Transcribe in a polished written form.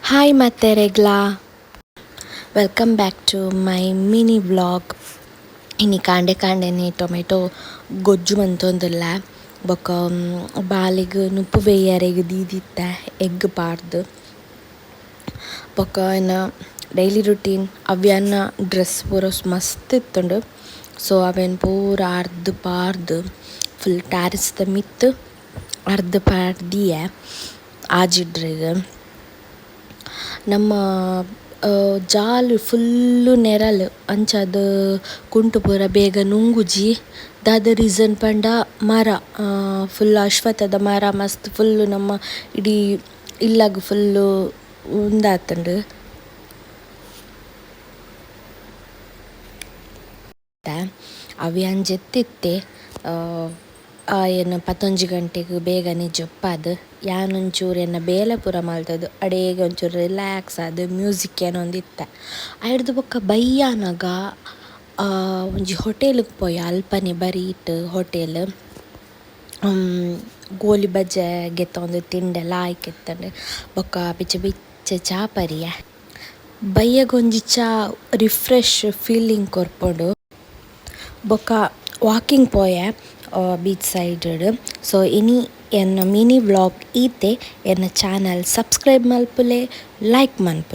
Hi ಮಾತೆರೆಗ್ಲಾ, welcome back to my mini vlog. ಇನಿ ಕಾಂಡೆ ಕಾಂಡೆನೆ ಟೊಮೆಟೊ ಗೊಜ್ಜು ಮಂತೊಂದುಲ್ಲೆ. ಬೊಕ ಬಾಲೆಗ್ ನುಪ್ಪು ಬೇಯರೆಗ್ ದೀದಿತ್ತೆ ಎಗ್ ಪಾಡ್ದ್. ಬೊಕ ಎನ್ನ ಡೈಲಿ ರುಟೀನ್ ಅವ್ಯಾನ ಡ್ರೆಸ್ ಪೂರ ಮಸ್ತ್ ಇತ್ತುಂಡು. ಸೊ ಅವೆನ್ ಪೂರ ಅರ್ದ್ ಪಾಡ್ದ್ ಫುಲ್ ಟ್ಯಾರಿಸ್ದ ಮಿತ್ತ್ ಅರ್ದ್ ಪಾಡ್ದ್ ದೀಯೆ ಆಜಿಡ್ರೆಗ್. ನಮ್ಮ ಜಾಲ್ ಫುಲ್ಲು ನೆರಲ್ ಅಂಚಾದ್ ಕುಂಟು ಪೂರ ಬೇಗ ನುಂಗುಜಿ. ದಾದ ರೀಸನ್ ಪಂಡ ಮರ ಫುಲ್ ಅಶ್ವತ್ಥದ ಮರ ಮಸ್ತ್ ಫುಲ್ಲು ನಮ್ಮ ಇಡೀ ಇಲ್ಲಗ್ ಫುಲ್ಲು ಉಂದಾತುಂಡು. ಅವು ಯಾನ್ ಜೆತ್ತಿತ್ತೆ ಆಯೆನ್ ಪತ್ತೊಂಜಿ ಗಂಟೆಗ್ ಬೇಗನೆ ಜೆಪ್ಪಾದ್ ಯಾನ್ ಒಂಚೂರು ಎನ್ನ ಬೇಲೆ ಪೂರ ಮಲ್ತುದು ಅಡೇಗೆ ಒಂಚೂರು ರಿಲ್ಯಾಕ್ಸ್ ಆದ್ ಮ್ಯೂಸಿಕ್ ಕೇನೊಂದಿತ್ತೆ. ಐಡ್ದ್ ಬೊಕ್ಕ ಬಯ್ಯಾನಗ ಒಂಜಿ ಹೋಟೆಲ್ಗ್ ಪೋಯ ಅಲ್ಪನೆ ಬರೀಟ್ ಹೋಟೆಲ್ ಗೋಲಿ ಬಜೆ ಗೆತ್ತೊಂದು ತಿಂಡೆ ಲಾಯ್ಕ್ ಇತ್ತುಂಡು. ಬೊಕ್ಕ ಬಿಚ್ಚ ಬಿಚ್ಚ ಚಾ ಪರಿಯೆ. ಬಯ್ಯಗೊಂಜಿ ಚಾ ರಿಫ್ರೆಶ್ ಫೀಲಿಂಗ್ ಕೊರ್ಪುಂಡು. ಬೊಕ್ಕ ವಾಕಿಂಗ್ ಪೋಯೆ ಬೀಚ್ ಸೈಡ್ ಸೊ ಇನಿ ಎನ್ನ ಮಿನಿ ವ್ಲಾಗ್ ಈತೆ. ಎನ್ನ ಚಾನೆಲ್ ಸಬ್ಸ್ಕ್ರೈಬ್ ಮಲ್ಪುಲೆ, ಲೈಕ್ ಮನ್ಪುಲೆ.